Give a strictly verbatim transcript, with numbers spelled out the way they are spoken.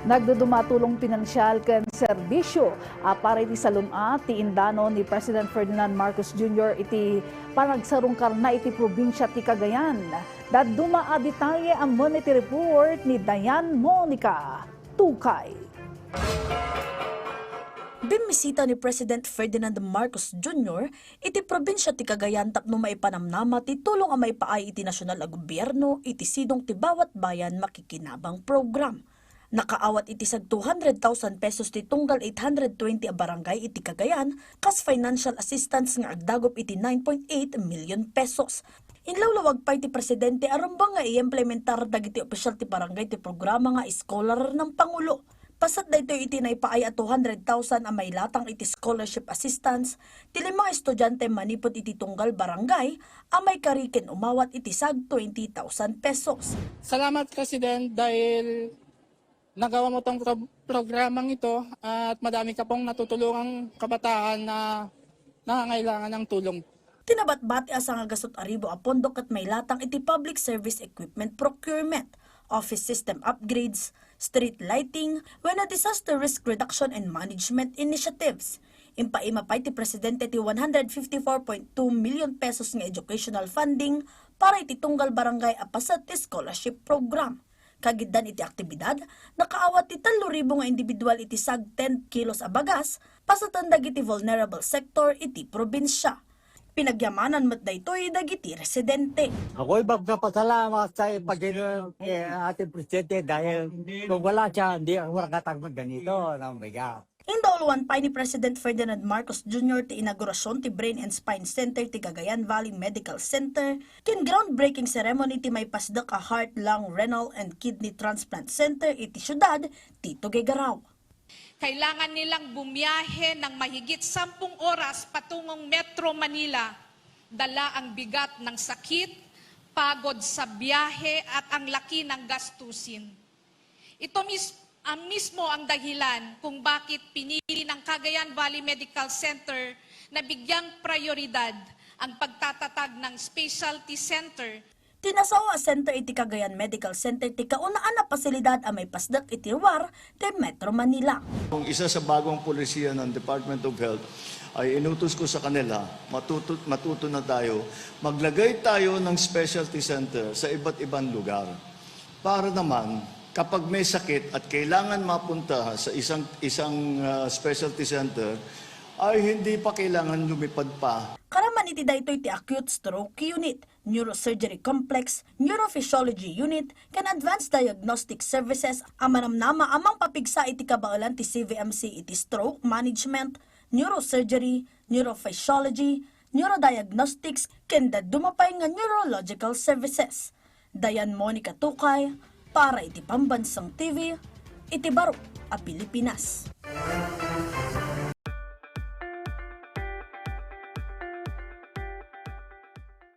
Nagduduma a tulong pinansial ken serbisyo a para iti salun-at ti indano ni President Ferdinand Marcos Junior iti panagsarungkarna iti probinsia ti Cagayan. Dadduma a detalye ammo iti report ni Diane Monica Tukay. Bimmisita ni President Ferdinand Marcos Junior iti probinsia ti Cagayan tapno maipanamnama ti tulong a maipaay iti nasional a gobierno iti Sidong ti Bawat Bayan Makikinabang Program. Nakaawat iti sag two hundred thousand pesos ti tunggal eight hundred twenty a barangay iti Cagayan kas financial assistance nga agdagop iti nine point eight million pesos. Inlawlawag pay ti presidente a rumbeng nga iimplementar dagiti opisyal ti barangay ti programa nga Scholar ng Pangulo. Paset daytoy iti naipaay a two hundred thousand a mailatang iti scholarship assistance ti lima nga estudiante manipud iti tunggal barangay a maikari ken umawat iti sag twenty thousand pesos. Salamat, President, dahil nagawa mo tong pro-, programang ito at madami ka pong natutulungang kabataan na nangangailangan ng tulong. Ti nabatbati a sangagasut a ribu a pondo ket mailatang iti public service equipment procurement, office system upgrades, street lighting, wenno disaster risk reduction and management initiatives. Impaima pay ti presidente ti one hundred fifty-four point two million pesos nga educational funding para iti tunggal barangay a paset ti scholarship program. Kagiddan iti aktibidad, nakaawat ti tello ribu nga individual iti sag ten kilos a bagas, paseten dagiti vulnerable sector iti probinsia. Pinagyamanan met daytoy dagiti residente. Ako'y magpapasalamat sa Panginoon, eh, ating presidente dahil kung wala siya, hindi ako makatagmag ganito ng bigas. Indauluan pay ni President Ferdinand Marcos Junior ti inaugurasyon ti Brain and Spine Center ti Cagayan Valley Medical Center ken groundbreaking ceremony ti maipasdek a Heart, Lung, Renal and Kidney Transplant Center iti siudad ti Tuguegarao. Kailangan nilang bumiyahe ng mahigit sampung oras patungong Metro Manila, dala ang bigat ng sakit, pagod sa biyahe at ang laki ng gastusin. Ito mis-, ang mismo ang dahilan kung bakit pinili ng Cagayan Valley Medical Center na bigyang prioridad ang pagtatatag ng specialty center. Ti nasao a center iti Cagayan Medical Center ti kaunaan a pasilidad a maipasdek iti ruar ti Metro Manila. Kung isa sa bagong polisiya ng Department of Health ay inutos ko sa kanila, matuto, matuto na tayo, maglagay tayo ng specialty center sa iba't ibang lugar. Para naman, kapag may sakit at kailangan mapunta sa isang, isang, ah, specialty center, ay hindi pa kailangan lumipad pa. Karaman iti daytoy ti acute stroke unit, neurosurgery complex, neurophysiology unit, ken advanced diagnostic services a manamnama a mangpapigsa iti kabaelan ti C V M C iti stroke management, neurosurgery, neurophysiology, neurodiagnostics, ken dadduma pay nga neurological services. Diane Monica Tukay, para iti Pambansang T V, iti baro a Pilipinas.